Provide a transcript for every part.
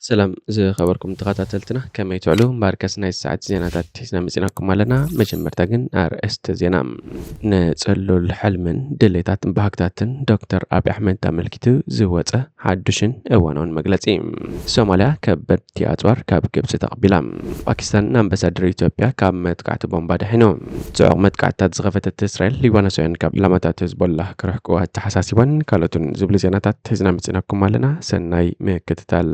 ሰላም ዝኸበርኩም ተኸታተልትና፣ ከመይ ትውዕሉ? እምበኣርከስ ናይ ሰዓት ዜናታት ሒዝና መፂናኩም ኣለና። መጀመርታ ግን ኣርእስቲ ዜና። ንፅሉል ሕልምን ድሌታትን ባህግታትን ዶክተር ኣብይ ኣሕመድ ኣመልኪቱ ዝወፀ ሓዱሽን እዋናውን መግለፂ። ሶማልያ ከበድቲ ኣፅዋር ካብ ግብፂ ተቐቢላ። ፓኪስታን ኣምባሳደር ኢትዮጵያ ካብ መጥቃዕቲ ቦምባ ድሒኑ። ጽዑቕ መጥቃዕትታት ዝኸፈተት እስራኤል፣ ሊባኖሳውያን ካብ ዕላማታት ህዝቦላህ ክርሕቁ ኣተሓሳሲባን ካልኦትን ዝብሉ ዜናታት ሒዝና መጺናኩም ኣለና። ሰናይ ምክትታል።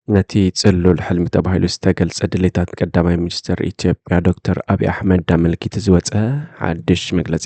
ነቲ ጽሉል ሕልሚ ተባሂሉ ዝተገልጸ ድሌታት ቀዳማይ ሚኒስተር ኢትዮጵያ ዶክተር ኣብይ ኣሕመድ ኣመልኪቱ ዝወጸ ሓድሽ መግለጺ።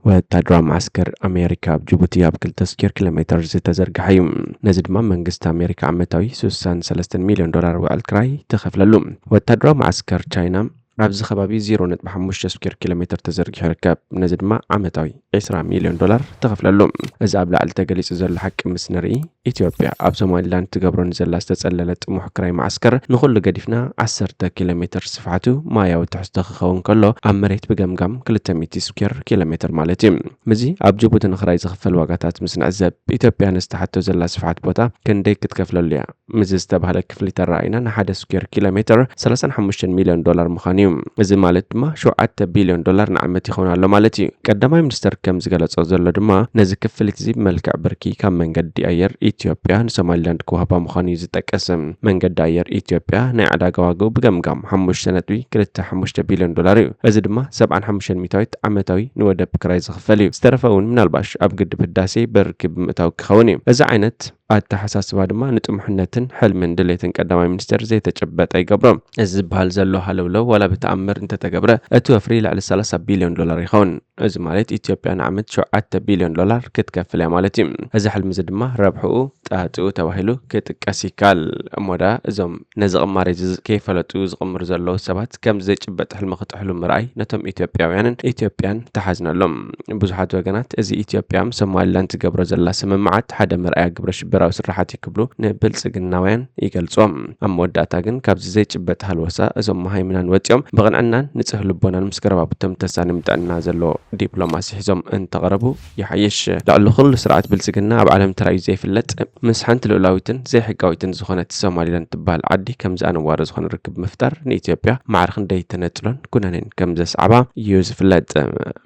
ወታደራዊ መዓስከር ኣሜሪካ ኣብ ጅቡቲ ኣብ ክልተ ስኩዌር ኪሎ ሜተር ዝተዘርግሐ እዩ። ነዚ ድማ መንግስቲ ኣሜሪካ ዓመታዊ ስሳን ሰለስተን ሚልዮን ዶላር ውዕል ክራይ ትኸፍለሉ። ወታደራዊ መዓስከር ቻይና ኣብዚ ከባቢ ዜሮ ነጥቢ ሓሙሽተ ስኩዌር ኪሎ ሜተር ተዘርጊሑ ይርከብ። ነዚ ድማ ዓመታዊ ዕስራ ሚልዮን ዶላር ትኸፍለሉ። እዚ ኣብ ላዕሊ ተገሊጹ ዘሎ ሓቂ ምስ ንርኢ፣ ኢትዮጵያ ኣብ ሶማሊላንድ ትገብሮ ንዘላ ዝተጸለለ ጥሙሕ ክራይ መዓስከር ንኹሉ ገዲፍና ዓሰርተ ኪሎ ሜተር ስፍሓቱ ማያዊ ትሕዝቶ ክኸውን ከሎ፣ ኣብ መሬት ብገምጋም ክልተ ሚእቲ ስኩዌር ኪሎ ሜተር ማለት እዩ። ምስዚ ኣብ ጅቡቲ ንኽራይ ዝኽፈል ዋጋታት ምስ ንዕዘብ፣ ኢትዮጵያ ንዝተሓቶ ዘላ ስፍሓት ቦታ ክንደይ ክትከፍለሉ እያ? ምስዚ ዝተባህለ ክፍሊት ኣረኣኢና ንሓደ ስኩዌር ኪሎ ሜተር ሰላሳን ሓሙሽተን ሚልዮን ዶላር ምዃኑ እዩ። እዚ ማለት ድማ ሸውዓተ ቢልዮን ዶላር ንዓመት ይኸውን ኣሎ ማለት እዩ። ቀዳማይ ሚኒስተር ከም ዝገለጾ ዘሎ ድማ ነዚ ክፍሊት እዚ ብመልክዕ ብርኪ ካብ መንገዲ ኣየር ኢትዮጵያ ንሶማሊላንድ ክወሃባ ምዃኑ እዩ ዝጠቅስ። መንገዲ ኣየር ኢትዮጵያ ናይ ዕዳጋ ዋጋኡ ብገምጋም ሓሙሽተ ነጥቢ ክልተ ሓሙሽተ ቢልዮን ዶላር እዩ። እዚ ድማ ሰብዓን ሓሙሽተን ሚእታዊት ዓመታዊ ንወደብ ክራይ ዝኽፈል እዩ። ዝተረፈ እውን ምናልባሽ ኣብ ግድብ ህዳሴ ብርኪ ብምእታው ክኸውን እዩ። እዚ ዓይነት ኣተሓሳስባ ድማ ንጥሙሕነትን ሕልምን ድሌትን ቀዳማይ ሚኒስተር ዘይተጨበጠ ይገብሮ። እዚ ዝበሃል ዘሎ ሃለውለው ዋላ ብተኣምር እንተተገብረ እቲ ወፍሪ ልዕሊ ሰላሳ ቢልዮን ዶላር ይኸውን። እዚ ማለት ኢትዮጵያ ንዓመት ሸውዓተ ቢልዮን ዶላር ክትከፍል እያ ማለት እዩ። እዚ ሕልሚ እዚ ድማ ረብሕኡ ጣጥኡ ተባሂሉ ክጥቀስ ይከኣል። እሞ ደኣ እዞም ነዚ ቅማሬ እዚ ከይፈለጡ ዝቕምሩ ዘለዉ ሰባት ከምዚ ዘይጭበጥ ሕልሚ ክጥሕሉ ምርኣይ ነቶም ኢትዮጵያውያንን ኢትዮጵያን ተሓዝነሎም። ብዙሓት ወገናት እዚ ኢትዮጵያ ምስ ሶማሊላንድ ትገብሮ ዘላ ስምምዓት ሓደ መርኣያ ግብረ ሽበራዊ ስራሓት እዩ ክብሉ ንብልጽግናውያን ይገልጾም። ኣብ መወዳእታ ግን ካብዚ ዘይጭበጥ ሃልወሳ እዞም መሃይምናን ወጺኦም ብቕንዕናን ንጽህ ልቦናን ምስ ገረባብቶም ተሳኒ ምጥዕና ዘለዎ ዲፕሎማሲ ሒዞም እንተቐረቡ ይሓይሽ። ልዕሊ ኩሉ ስርዓት ብልጽግና ኣብ ዓለም ተራእዩ ዘይፍለጥ ምስ ሓንቲ ልኡላዊትን ዘይሕጋዊትን ዝኾነት ሶማሊላንድ ትበሃል ዓዲ ከምዚ ኣነዋሪ ዝኾነ ርክብ ምፍጣር ንኢትዮጵያ ማዕረ ክንደይ ተነጽሎን ኩነኔን ከም ዘስዓባ እዩ ዝፍለጥ።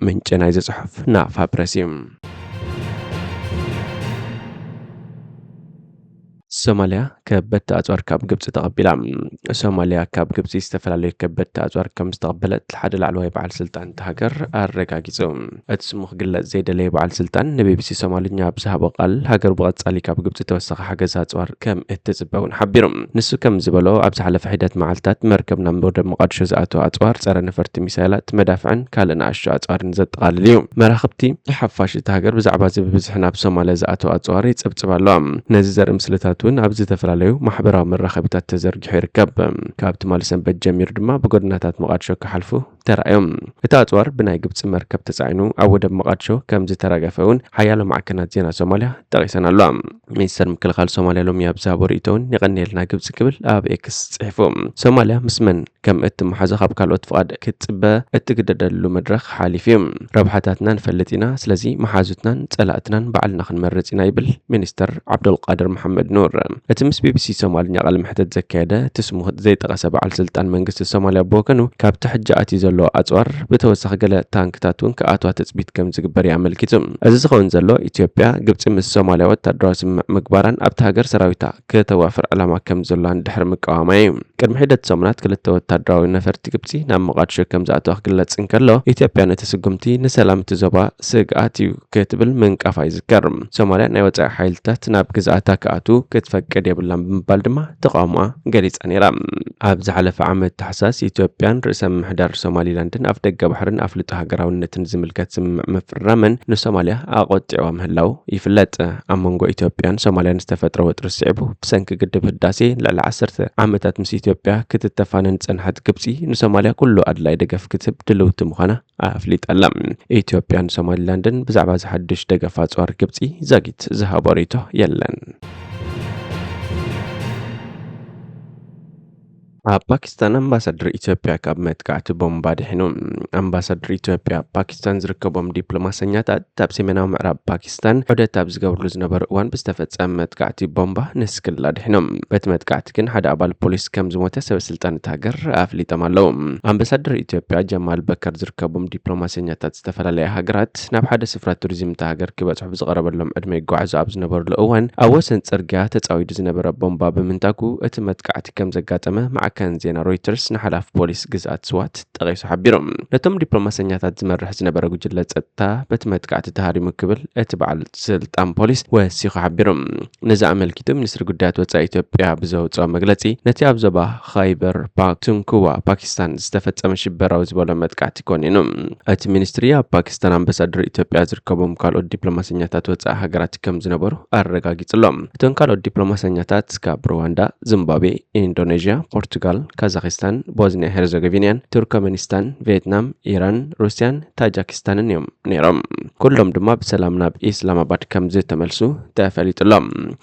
ምንጪ ናይዚ ጽሑፍ ናፋ ፕረስ እዩ። ሶማልያ ከበድቲ ኣጽዋር ካብ ግብጺ ተቐቢላ። ሶማልያ ካብ ግብጺ ዝተፈላለዩ ከበድቲ ኣጽዋር ከም ዝተቐበለት ሓደ ላዕለዋይ በዓል ስልጣን እታ ሃገር ኣረጋጊጹ። እቲ ስሙ ክግለጽ ዘይደለየ በዓል ስልጣን ንቢቢሲ ሶማልኛ ኣብ ዝሃቦ ቃል፣ ሃገሩ ብቐጻሊ ካብ ግብጺ ተወሳኺ ሓገዝ ኣጽዋር ከም እትጽበ እውን ሓቢሩ። ንሱ ከም ዝበሎ፣ ኣብ ዝሓለፈ ሒደት መዓልታት መርከብ ናብ ወደብ መቓድሾ ዝኣተወ ኣጽዋር፣ ጸረ ነፈርቲ ሚሳይላት፣ መዳፍዕን ካልእ ንኣሽቱ ኣጽዋርን ዘጠቓልል እዩ። መራኽብቲ ሓፋሽ እታ ሃገር ብዛዕባ እዚ ብብዝሒ ናብ ሶማልያ ዝኣተወ ኣጽዋር ይጽብጽባ ኣለዋ። ነዚ ዘርኢ ምስልታት እውን ኣብ ዝተፈላለዩ ማሕበራዊ መራኸቢታት ተዘርጊሑ ይርከብ። ካብ ትማሊ ሰንበት ጀሚሩ ድማ ብጎደናታት መቓድሾ ክሓልፉ ተራእዮም። እቲ ኣጽዋር ብናይ ግብጺ መርከብ ተጻዒኑ ኣብ ወደብ መቓድሾ ከም ዝተራገፈ እውን ሓያሎ ማዕከናት ዜና ሶማልያ ጠቒሰን ኣለዋ። ሚኒስተር ምክልኻል ሶማልያ ሎሚ ኣብ ዝሃቦ ርእይቶ እውን፣ "የቐንየልና ግብጺ" ክብል ኣብ ኤክስ ጽሒፉ። ሶማልያ ምስ መን ከም እትመሓዞ ካብ ካልኦት ፍቓድ ክትጽበ እትግደደሉ መድረኽ ሓሊፉ እዩ። "ረብሓታትና ንፈልጥ ኢና፣ ስለዚ መሓዙትናን ጸላእትናን ባዕልና ክንመርጽ ኢና" ይብል ሚኒስተር ዓብዱልቃድር መሓመድ ኑር። እቲ ምስ ቢቢሲ ሶማልኛ ቃለ መሕተት ዘካየደ፣ እቲ ስሙ ዘይጠቐሰ በዓል ስልጣን መንግስቲ ሶማልያ ብወገኑ፣ ካብቲ ሕጂ ኣትዩ ዘሎ ኣጽዋር ብተወሳኺ ገለ ታንክታት እውን ክኣትዋ ትጽቢት ከም ዝግበር እዩ ኣመልኪቱ። እዚ ዝኸውን ዘሎ፣ ኢትዮጵያ፣ ግብጺ ምስ ሶማልያ ወታደራዊ ስምምዕ ምግባራን ኣብቲ ሃገር ሰራዊታ ከተዋፍር ዕላማ ከም ዘሎን ድሕሪ ምቅዋማ እዩ። ቅድሚ ሒደት ሰሙናት ክልተ ወታደራዊ ነፈርቲ ግብጺ ናብ መቓድሾ ከም ዝኣተዋ ክግለጽ እንከሎ፣ ኢትዮጵያ ነቲ ስጉምቲ ንሰላም እቲ ዞባ ስግኣት እዩ ክትብል ምንቃፋ ይዝከር። ሶማልያ ናይ ወጻኢ ሓይልታት ናብ ግዝኣታ ክኣትዉ ክትፈቅድ የብላን ብምባል ድማ ተቃውሞኣ ገሊጻ ነይራ። ኣብ ዝሓለፈ ዓመት ታሕሳስ፣ ኢትዮጵያን ርእሰ ምምሕዳር ሶማሊላንድን ኣፍደገ ባሕርን ኣፍልጦ ሃገራውነትን ዝምልከት ስምምዕ ምፍራመን ንሶማልያ ኣቆጢዕዋ ምህላው ይፍለጥ። ኣብ መንጎ ኢትዮጵያን ሶማልያን ዝተፈጥረ ወጥሪ ስዒቡ፣ ብሰንኪ ግድብ ህዳሴ ልዕሊ ዓሰርተ ዓመታት ምስ ኢትዮጵያ ክትተፋነን ዝጸንሐት ግብጺ፣ ንሶማልያ ኩሉ ኣድላዪ ደገፍ ክትህብ ድልውቲ ምዃና ኣፍሊጣ ኣላ። ኢትዮጵያን ሶማሊላንድን ብዛዕባ እዚ ሓድሽ ደገፍ ኣጽዋር ግብጺ ዛጊት ዝሃቦ ርእይቶ የለን። ኣብ ፓኪስታን ኣምባሳደር ኢትዮጵያ ካብ መጥቃዕቲ ቦምባ ድሒኑ። ኣምባሳደር ኢትዮጵያ ኣብ ፓኪስታን ዝርከቦም ዲፕሎማሰኛታት ኣብ ሰሜናዊ ምዕራብ ፓኪስታን ዑደት ኣብ ዝገብርሉ ዝነበሩ እዋን ብዝተፈጸመ መጥቃዕቲ ቦምባ ንስክላ ድሒኖም። በቲ መጥቃዕቲ ግን ሓደ ኣባል ፖሊስ ከም ዝሞተ ሰበ ስልጣን እታ ሃገር ኣፍሊጦም ኣለዉ። ኣምባሳደር ኢትዮጵያ ጀማል በከር ዝርከቦም ዲፕሎማሰኛታት ዝተፈላለያ ሃገራት ናብ ሓደ ስፍራ ቱሪዝም እታ ሃገር ክበጽሑ ብዝቐረበሎም ዕድመ ይጓዓዙ ኣብ ዝነበሩሉ እዋን ኣብ ወሰን ጽርግያ ተጻዊዱ ዝነበረ ቦምባ ብምንታጉ እቲ መጥቃዕቲ ከም ዘጋጠመ ማዕከን ዜና ሮይተርስ ንሓላፊ ፖሊስ ግዝኣት ስዋት ጠቒሱ ሓቢሩ። ነቶም ዲፕሎማሰኛታት ዝመርሕ ዝነበረ ጉጅለ ጸጥታ በቲ መጥቃዕቲ ተሃሪሙ ክብል እቲ በዓል ስልጣን ፖሊስ ወሲኹ ሓቢሩ። ነዚ ኣመልኪቱ ሚኒስትሪ ጉዳያት ወጻኢ ኢትዮጵያ ብዘውጽኦ መግለጺ ነቲ ኣብ ዞባ ኻይበር ፓክቱንክዋ ፓኪስታን ዝተፈጸመ ሽበራዊ ዝበሎ መጥቃዕቲ ኮኒኑ። እቲ ሚኒስትሪ ኣብ ፓኪስታን ኣምባሳደር ኢትዮጵያ ዝርከቦም ካልኦት ዲፕሎማሰኛታት ወጻኢ ሃገራት ከም ዝነበሩ ኣረጋጊጹ ኣሎ። እቶም ካልኦት ዲፕሎማሰኛታት ካብ ሩዋንዳ፣ ዚምባብዌ፣ ኢንዶኔዥያ፣ ፖርቱጋል፣ ካዛኪስታን፣ ቦዝኒያ ሄርዘጎቪናን፣ ቱርኮመኒስታን፣ ቪየትናም፣ ኢራን፣ ሩስያን ታጃኪስታንን እዮም ነይሮም። ኩሎም ድማ ብሰላም ናብ ኢስላማባድ ከም ዝተመልሱ ተፈሊጡ ኣሎ።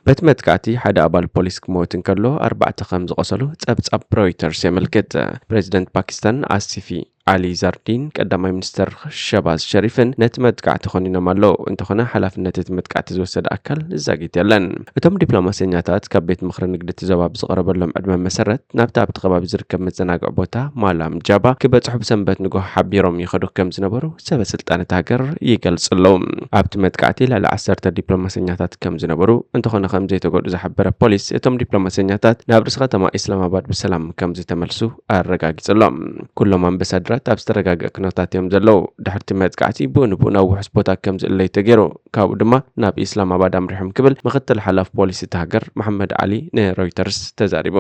በቲ መጥቃዕቲ ሓደ ኣባል ፖሊስ ክመውት እንከሎ ኣርባዕተ ከም ዝቆሰሉ ጸብጻብ ሮይተርስ የመልክት። ፕሬዚደንት ፓኪስታን ኣሲፊ ዓሊ ዛርዲን ቀዳማይ ሚኒስተር ሸባዝ ሸሪፍን ነቲ መጥቃዕቲ ኮኒኖም ኣለዉ። እንተኾነ ሓላፍነት እቲ መጥቃዕቲ ዝወሰደ ኣካል ዛጊት የለን። እቶም ዲፕሎማሰኛታት ካብ ቤት ምኽሪ ንግዲ እቲ ዞባ ብዝቐረበሎም ዕድመ መሰረት ናብቲ ኣብቲ ከባቢ ዝርከብ መዘናግዒ ቦታ ማላም ጃባ ክበጽሑ ብሰንበት ንግሆ ሓቢሮም ይኸዱ ከም ዝነበሩ ሰበ ስልጣን እታ ሃገር ይገልጹ ኣለዉ። ኣብቲ መጥቃዕቲ ልዕሊ ዓሰርተ ዲፕሎማሰኛታት ከም ዝነበሩ እንተኾነ ከም ዘይተጎድኡ ዝሓበረ ፖሊስ እቶም ዲፕሎማሰኛታት ናብ ርእሲ ከተማ ኢስላማባድ ብሰላም ከም ዝተመልሱ ኣረጋጊጹ ኣሎ። ኩሎም ኣምባሳደራት ኣብ ዝተረጋገአ ኩነታት እዮም ዘለዉ። ድሕርቲ መጥቃዕቲ ብኡ ንብኡ ናብ ውሑስ ቦታ ከም ዝእለዩ ተገይሩ። ካብኡ ድማ ናብ ኢስላማባድ ኣምሪሖም ክብል ምክትል ሓላፊ ፖሊስ እታ ሃገር መሓመድ ዓሊ ንሮይተርስ ተዛሪቡ።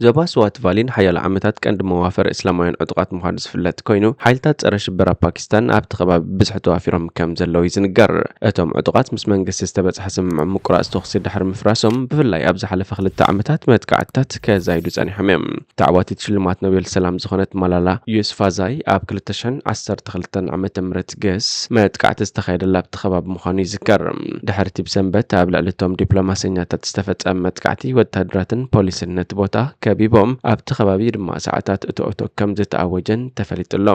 ዞባ ስዋት ቫሊ ንሓያሎ ዓመታት ቀንዲ መዋፈር እስላማውያን ዕጡቓት ምዃኑ ዝፍለጥ ኮይኑ፣ ሓይልታት ጸረ ሽበራ ፓኪስታን ኣብቲ ከባቢ ብዝሒ ተዋፊሮም ከም ዘለዉ እዩ ዝንገር። እቶም ዕጡቓት ምስ መንግስቲ ዝተበጽሐ ስምምዕ ምቁራጽ ተኹሲ ድሕሪ ምፍራሶም፣ ብፍላይ ኣብ ዝሓለፈ ክልተ ዓመታት መጥቃዕትታት ከዛይዱ ጸኒሖም እዮም። ተዓዋቲት ሽልማት ኖቤል ሰላም ዝኾነት ማላላ ዩስፋዛይ ኣብ ክልተ ሽሕን ዓሰርተ ክልተን ዓመተ ምህረት ገስ መጥቃዕቲ ዝተኻየደላ ኣብቲ ከባቢ ምዃኑ ይዝከር። ድሕርቲ ብሰንበት ኣብ ልዕሊ እቶም ዲፕሎማሰኛታት ዝተፈጸመ መጥቃዕቲ፣ ወታደራትን ፖሊስን ነቲ ቦታ ከቢቦም ኣብቲ ከባቢ ድማ ሰዓታት እቶ እቶ ከም ዝተኣወጀን ተፈሊጡ ኣሎ።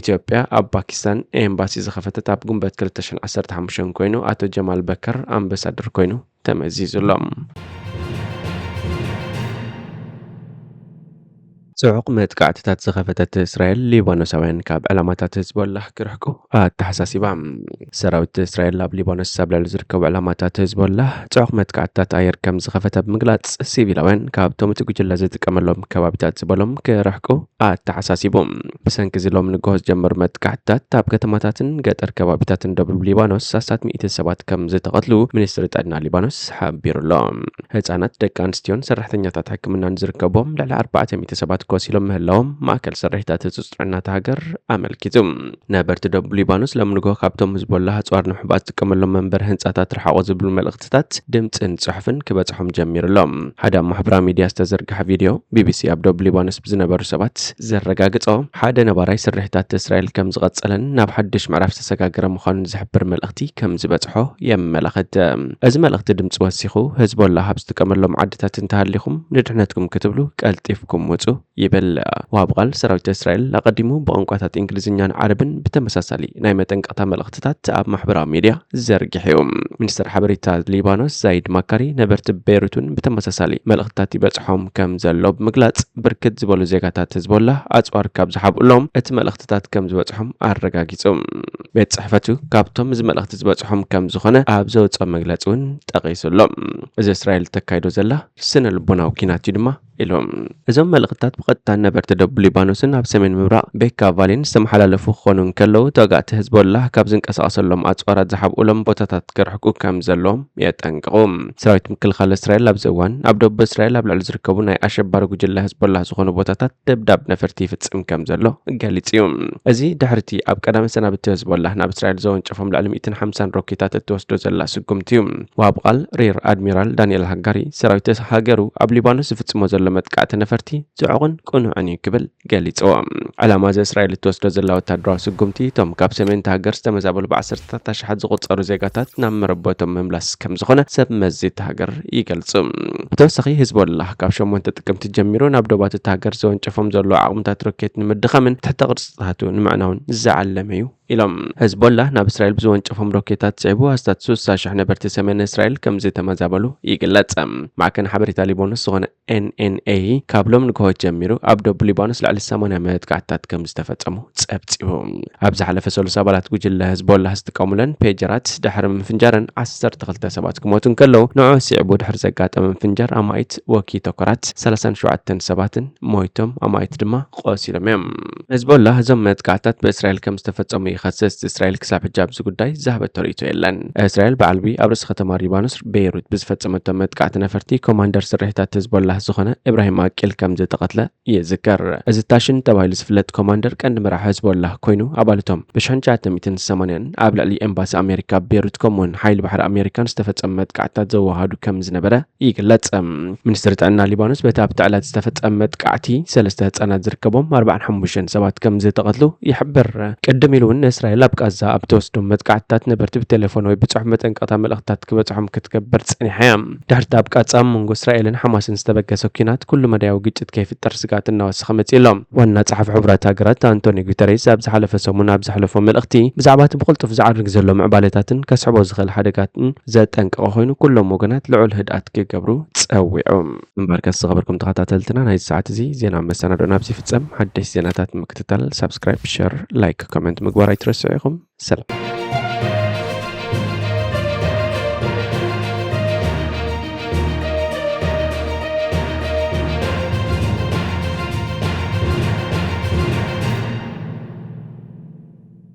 ኢትዮጵያ ኣብ ፓኪስታን ኤምባሲ ዝኸፈተት ኣብ ግንቦት ክልተ ሽሕን ዓሰርተ ሓሙሽተን ኮይኑ፣ ኣቶ ጀማል በከር ኣምባሳደር ኮይኑ ተመዚዙ ኣሎ። ጽዑቕ መጥቃዕትታት ዝኸፈተት እስራኤል፣ ሊባኖሳውያን ካብ ዕላማታት ህዝቦላህ ክርሕቁ ኣተሓሳሲባ። ሰራዊት እስራኤል ኣብ ሊባኖስ ኣብ ልዕሊ ዝርከቡ ዕላማታት ህዝቦላህ ጽዑቕ መጥቃዕትታት ኣየር ከም ዝኸፈተ ብምግላጽ፣ ሲቪላውያን ካብቶም እቲ ጉጅለ ዝጥቀመሎም ከባቢታት ዝበሎም ክርሕቁ ኣተሓሳሲቡ። ብሰንኪ እዚ ሎም ንግሆ ዝጀመሩ መጥቃዕትታት ኣብ ከተማታትን ገጠር ከባቢታትን ደቡብ ሊባኖስ ኣስታት ሚእቲ ሰባት ከም ዝተቐትሉ ሚኒስትሪ ጥዕና ሊባኖስ ሓቢሩ ኣሎ። ህጻናት፣ ደቂ ኣንስትዮን ሰራሕተኛታት ሕክምናን ዝርከቦም ልዕሊ ኣርባዕተ ሚእቲ ሰባት ቆሲሎም ምህላዎም ማእከል ስርሒታት ህጹጽ ጥዕና እታ ሃገር ኣመልኪቱ። ነበርቲ ደቡብ ሊባኖስ ሎም ንግሆ ካብቶም ህዝቦላህ ኣጽዋር ንምሕባእ ዝጥቀመሎም መንበሪ ህንጻታት ርሓቑ ዝብሉ መልእኽትታት ድምጽን ጽሑፍን ክበጽሖም ጀሚሩ ኣሎ። ሓደ ኣብ ማሕበራዊ ሚድያ ዝተዘርግሐ ቪድዮ ቢቢሲ ኣብ ደቡብ ሊባኖስ ብዝነበሩ ሰባት ዘረጋግጾ፣ ሓደ ነባራይ ስርሒታት እስራኤል ከም ዝቐጸለን ናብ ሓድሽ ምዕራፍ ዝተሰጋገረ ምዃኑን ዝሕብር መልእኽቲ ከም ዝበጽሖ የመላኽት። እዚ መልእኽቲ ድምጺ ወሲኹ፣ ህዝቦላህ ኣብ ዝጥቀመሎም ዓድታት እንተሃሊኹም ንድሕነትኩም ክትብሉ ቀልጢፍኩም ውጹ ይብል። ወሃቢ ቃል ሰራዊት እስራኤል ኣቐዲሙ ብቋንቋታት እንግሊዝኛን ዓረብን ብተመሳሳሊ ናይ መጠንቀቕታ መልእኽትታት ኣብ ማሕበራዊ ሚድያ ዘርጊሑ እዩ። ሚኒስትር ሓበሬታ ሊባኖስ ዛይድ ማካሪ ነበርቲ ቤይሩት እውን ብተመሳሳሊ መልእኽትታት ይበጽሖም ከም ዘሎ ብምግላጽ፣ ብርክት ዝበሉ ዜጋታት ህዝቦላህ ኣጽዋር ካብ ዝሓብኡሎም እቲ መልእኽትታት ከም ዝበጽሖም ኣረጋጊጹ። ቤት ጽሕፈቱ ካብቶም እዚ መልእኽቲ ዝበጽሖም ከም ዝኾነ ኣብ ዘውጽኦ መግለጺ እውን ጠቒሱ ኣሎ። እዚ እስራኤል ተካይዶ ዘላ ስነ ልቦናዊ ኲናት እዩ ድማ ኢሉ። እዞም መልእኽትታት ብቐጥታ ነበርቲ ደቡብ ሊባኖስን ኣብ ሰሜን ምብራቕ ቤካ ቫሊን ዝተመሓላለፉ ክኾኑ እንከለዉ፣ ተዋጋእቲ ህዝቦላህ ካብ ዝንቀሳቐሰሎም ኣጽዋራት ዝሓብኡሎም ቦታታት ክርሕቁ ከም ዘለዎም የጠንቅቑ። ሰራዊት ምክልኻል እስራኤል ኣብዚ እዋን ኣብ ደቡብ እስራኤል ኣብ ልዕሊ ዝርከቡ ናይ ኣሸባሪ ጉጅለ ህዝቦላህ ዝኾኑ ቦታታት ደብዳብ ነፈርቲ ይፍጽም ከም ዘሎ ገሊጹ እዩ። እዚ ድሕርቲ ኣብ ቀዳመ ሰናብቲ ህዝቦላህ ናብ እስራኤል ዘወንጨፎም ልዕሊ ሚእትን ሓምሳን ሮኬታት እትወስዶ ዘላ ስጉምቲ እዩ። ወሃብ ቃል ሪር ኣድሚራል ዳንኤል ሃጋሪ፣ ሰራዊት ሃገሩ ኣብ ሊባኖስ ዝፍጽሞ ዘሎ ለመጥቃዕቲ ነፈርቲ ዝዕቑን ቅኑዕን እዩ ክብል ገሊጽዎ። ዕላማ እዚ እስራኤል እትወስዶ ዘላ ወታደራዊ ስጉምቲ እቶም ካብ ሰሜን እታ ሃገር ዝተመዛበሉ ብዓሰርተታት ኣሽሓት ዝቑጸሩ ዜጋታት ናብ መረበቶም ምምላስ ከም ዝኾነ ሰብ መዚ እታ ሃገር ይገልጹ። ብተወሳኺ ህዝቦላህ ካብ ሸሞንተ ጥቅምቲ ጀሚሩ ናብ ዶባት እታ ሃገር ዘወንጨፎም ዘሎ ዓቕምታት ሮኬት ንምድኻምን ትሕተ ቅርጽታቱ ንምዕናውን ዝዓለመ እዩ ኢሎም። ህዝቦላህ ናብ እስራኤል ብዝወንጨፎም ሮኬታት ስዒቡ ኣስታት ስሳ ሽሕ ነበርቲ ሰሜን እስራኤል ከም ዝተመዛበሉ ይግለጽ። ማዕከን ሓበሬታ ሊባኖስ ዝኾነ ኤን ኤን ኤ ካብ ሎም ንግሆ ጀሚሩ ኣብ ደቡብ ሊባኖስ ልዕሊ ሰማንያ መጥቃዕትታት ከም ዝተፈጸሙ ጸብጺቡ። ኣብ ዝሓለፈ ሰሉስ ኣባላት ጉጅለ ህዝቦላህ ዝጥቀሙለን ፔጀራት ድሕሪ ምፍንጃረን ዓሰርተ ክልተ ሰባት ክሞቱ እንከለዉ ንዑ ስዒቡ ድሕሪ ዘጋጠመ ምፍንጃር ኣማኢት ወኪ ተኮራት ሰላሳን ሸውዓተን ሰባትን ሞይቶም ኣማኢት ድማ ቆሲሎም እዮም። ህዝቦላህ እዞም መጥቃዕታት ብእስራኤል ከም ዝተፈጸሙ ይኸስስ። እስራኤል ክሳብ ሕጂ ኣብዚ ጉዳይ ዝሃበቶ ርእይቶ የለን። እስራኤል ብዓልቢ ኣብ ርእሲ ከተማ ሊባኖስ ቤይሩት ብዝፈጸመቶ መጥቃዕቲ ነፈርቲ ኮማንደር ስርሒታት ህዝቦላህ ዝኾነ ኢብራሂም ኣቂል ከም ዝተቐትለ ይዝከር። እዚ ታሽን ተባሂሉ ዝፍለጥ ኮማንደር ቀንዲ መራሒ ህዝቦላህ ኮይኑ ኣባልቶም ብሽሕን ትሽዓተ ሚእትን ሰማንያን ኣብ ልዕሊ ኤምባሲ ኣሜሪካ ኣብ ቤይሩት ከምኡውን ሓይሊ ባሕሪ ኣሜሪካን ዝተፈጸመ መጥቃዕትታት ዘወሃዱ ከም ዝነበረ ይግለጽ። ሚኒስትሪ ጥዕና ሊባኖስ በቲ ኣብቲ ዕለት ዝተፈጸመ መጥቃዕቲ ሰለስተ ህጻናት ዝርከቦም ኣርባዓን ሓሙሽተን ሰባት ከም ዝተቐትሉ ይሕብር። ቅድም ኢሉ እውን ንእስራኤል ኣብ ቃዛ ኣብ ተወስዶ መጥቃዕትታት ነበርቲ ብቴሌፎን ወይ ብጽሑፍ መጠንቀቕታ መልእኽትታት ክበጽሖም ክትገብር ጸኒሓ እያ። ድሕርቲ ኣብ ቃዛ ኣብ መንጎ እስራኤልን ሓማስን ዝተበገሰ ኲናት ኩሉ መዳያዊ ግጭት ከይፍጠር ስግኣት እናወሰኸ መጺኡ ኣሎ። ዋና ጸሓፊ ሕቡራት ሃገራት ኣንቶኒ ጉተሬስ ኣብ ዝሓለፈ ሰሙን ኣብ ዘሕለፎ መልእኽቲ ብዛዕባ እቲ ብቕልጡፍ ዝዓርግ ዘሎ ምዕባለታትን ከስዕቦ ዝኽእል ሓደጋትን ዘጠንቀቐ ኮይኑ ኩሎም ወገናት ልዑል ህድኣት ክገብሩ ጸዊዑ። እምበርከስ ዝኸበርኩም ተኸታተልትና ናይዚ ሰዓት እዚ ዜና መሰናዶና ኣብዚ ይፍጸም። ሓደሽ ዜናታት ንምክትታል ሳብስክራይብ፣ ሸር፣ ላይክ፣ ኮመንት ምግባር ኣይትረስዑ ኢኹም። ሰላም።